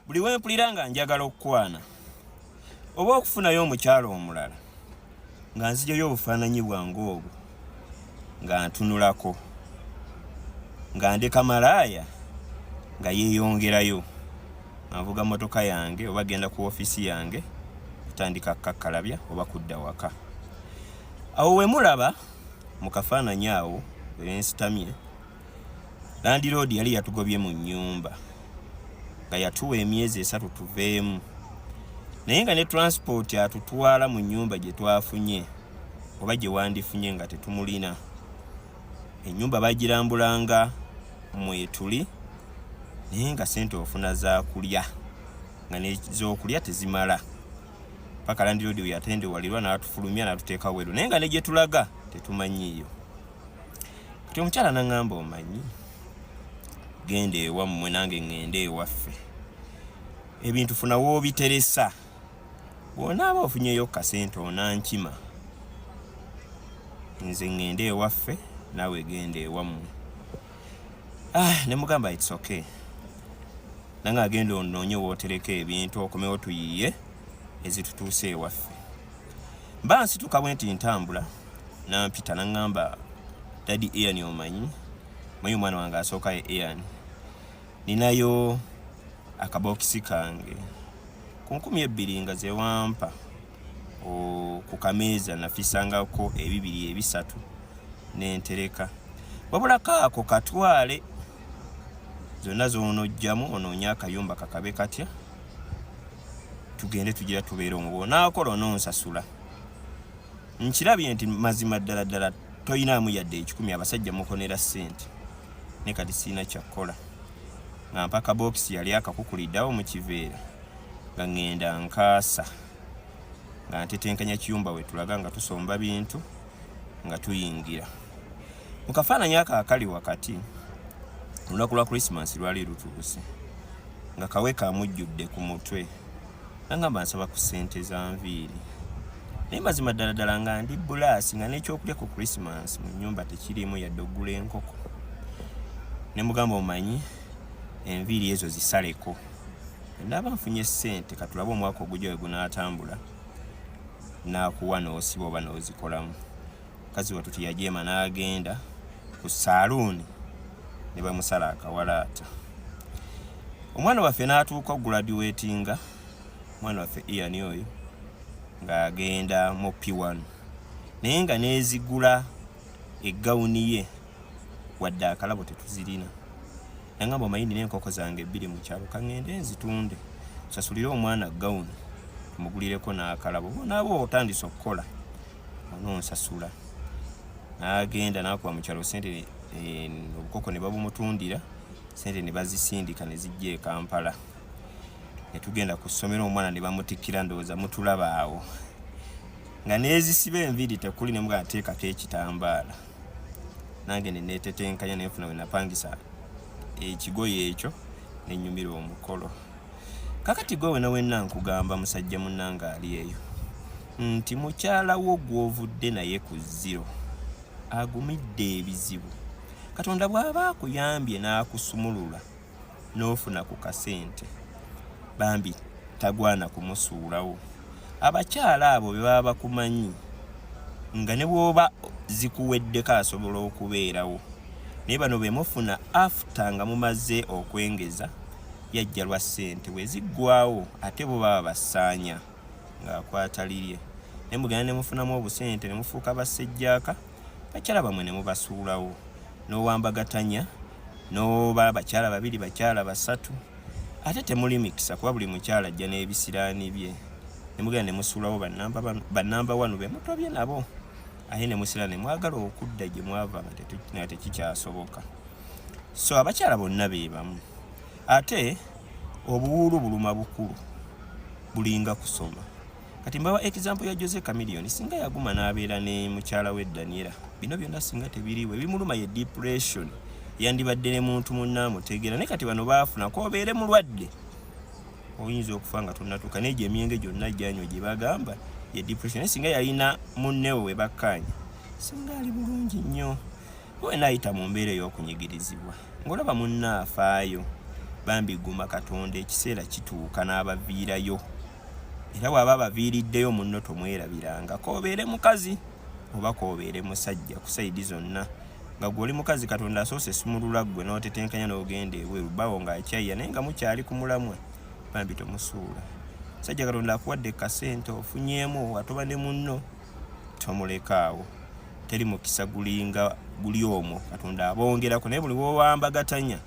Buli we mpulira nga njagala okukwana oba okufunayo omukyala omulala, nga nzijayo obufaananyi bwange obwo nga ntunulako, nga ndeka malaaya nga yeeyongerayo, nga nvuga mmotoka yange oba genda ku ofiisi yange kutandika kukakkalabya oba kudda waka. Awo we mulaba mu kafaananyi awo we nsitamye, Landiroodi yali yatugobye mu nnyumba nga yatuwa emyezi 3 tuveemu, naye nga ne transport atutwala mu nnyumba gye twafunye oba gye wandifunye nga tetumulina. Ennyumba bagirambulanga mwetuli, naye nga ssente ofuna za kulya, nga n'ez'okulya tezimala, paka landiroodi we yatendewalirwa n'atufulumya n'atuteeka weru, naye nga ne gye tulaga tetumanyiiyo. Kati omukyala n'aŋŋamba, omanyi, genda ewammwe nange ŋŋende ewaffe, ebintu funa w'obiteresa, bw'onaaba ofunyeyo kasente onankima, nze ŋŋende ewaffe naawe genda ewammwe. Ne mugamba it's okay, nange agenda onoonye w'otereka ebintu okomewo tuyiye ezitutuuse ewaffe. Mba nsituka bwe nti ntambula, nampita naŋŋamba, Daddy Ian, omanyi manyi omwana wange asooka ye Ian, ninayo akabokisi kange ku 2000 nga zewampa ku kameeza, nafisangako ebibiri ebisatu nentereka, wabula kaako katwale zonna z'onojjamu onoonye akayumba kakabe katya, tugende tugira tubeera omwo, bw'onaakola onoonsasula. Nkirabye nti mazima ddala ddala toyinaamu yadde 100, abasajja mukonera ssente, ne kati sirina kyakkola. Nga mpa kabokisi yali akakukuliddeawo mu kiveera, nga ŋŋenda nkaasa, nga ntetenkanya kiyumba we tulaga, nga tusomba bintu nga tuyingira. Mu kafaananyi ako akali wakati, olunaku lwa Christmas lwali lutuuse, nga kawe kamujjudde ku mutwe, nangamba nsaba ku ssente za nviiri, naye mazima ddala ddala nga ndi bulaasi, nga n'ekyokulya ku Christmas mu nnyumba tekiriimu yadde oggula enkoko. Ne mugamba, omanyi, enviiri ezo zisaleko, naaba nfunye ssente, katulabe omwaka ogujja we gunaatambula, naakuwa n'osiba oba n'ozikolamu. Mukazi wattu teyajeema, n'agenda ku saaluuni ne bamusala akawalaata. Omwana waffe n'atuuka okugraduatinga, omwana waffe Ian oyo ng'agenda mu P1, naye nga neezigula eggawuni ye wadde akalabo tetuzirina. Nangamba, omanyi nina enkoko zange 2 mu kyalo, kaŋŋende nzitunde sasulire omwana gawuni, tumugulireko n'akalabo, bonaaba otandise okukola onoonsasula. N'agenda n'akuba mu kyalo sente, obukoko ne babumutundira, sente ne bazisindika ne zijja e Kampala, ne tugenda ku ssomero, omwana ne bamutikkira. Ndowooza mutulaba awo nga neezisiba enviiri tekuli, ne mugamba teekako ekitambaala, nange ne neetetenkanya ne nfuna we napangisa ekigoye ekyo ne nnyumira omukolo. Kakati gwe wena wenna nkugamba, musajja munnange ali eyo, nti mukyala wo gw'ovudde naye ku zero agumidde ebizibu. Katonda bw'aba akuyambye n'akusumulula n'ofuna ku kasente, bambi tagwana kumusuulawo. Abakyala abo be baba bakumanyi nga ne bw'oba zikuweddeko asobola okubeerawo, naye bano be mufuna after nga mumaze okwengeza, yajja lwa ssente, bwe ziggwawo ate bo baba bassaanya ng'akwata lirye, naye mugenda ne mufunamu obusente ne mufuuka bassejjaaka, bakyala bammwe ne mubasuulawo, n'owambagatanya n'oba bakyala babiri, bakyala basatu, ate temuli mikisa kuba buli mukyala ajja n'ebisiraani bye, ne mugenda ne musuulawo bannamba wano be mutobye nabo, ate ne musira ne mwagala okudda gye mwava nga tekikyasoboka. So abakyala bonna be bamu, ate obuwuulu buluma bukulu, bulinga kusoma. Kati mbawa example ya Jose Chameleone, singa yaguma n'abeera ne mukyala we Daniela, bino byonna singa tebiriiwo. Ebimuluma ye depression, yandibadde ne muntu munne amutegeera, naye kati bano baafuna k'obeere mulwadde oyinza okufa nga tonnatuuka, naye gye emyenge gyonna gyanywa gye bagamba ye depression. Naye singa yalina munnewe we bakkaanya, singa ali bulungi nnyo. Wena ayita mu mbeera ey'okunyigirizibwa ng'olaba munne afaayo, Bambi guma, Katonda ekiseera kituuka n'abaviirayo, era bw'aba abaviiriddeyo munno tomwerabiranga, k'obeere mukazi oba k'obeere musajja. Ku side zonna, nga gwe oli mukazi, Katonda asoose sumulula ggwe n'otetenkanya n'ogenda ebweru, bawo ng'akyayiya naye nga mukyali ku mulamwa, bambi tomusuula. Musajja, Katonda akuwadde kasente, ofunyeemu, atoba ne munno, tomulekaawo. Teri mukisa gulinga guli omwo, Katonda abongerako, naye buli wowambagatanya.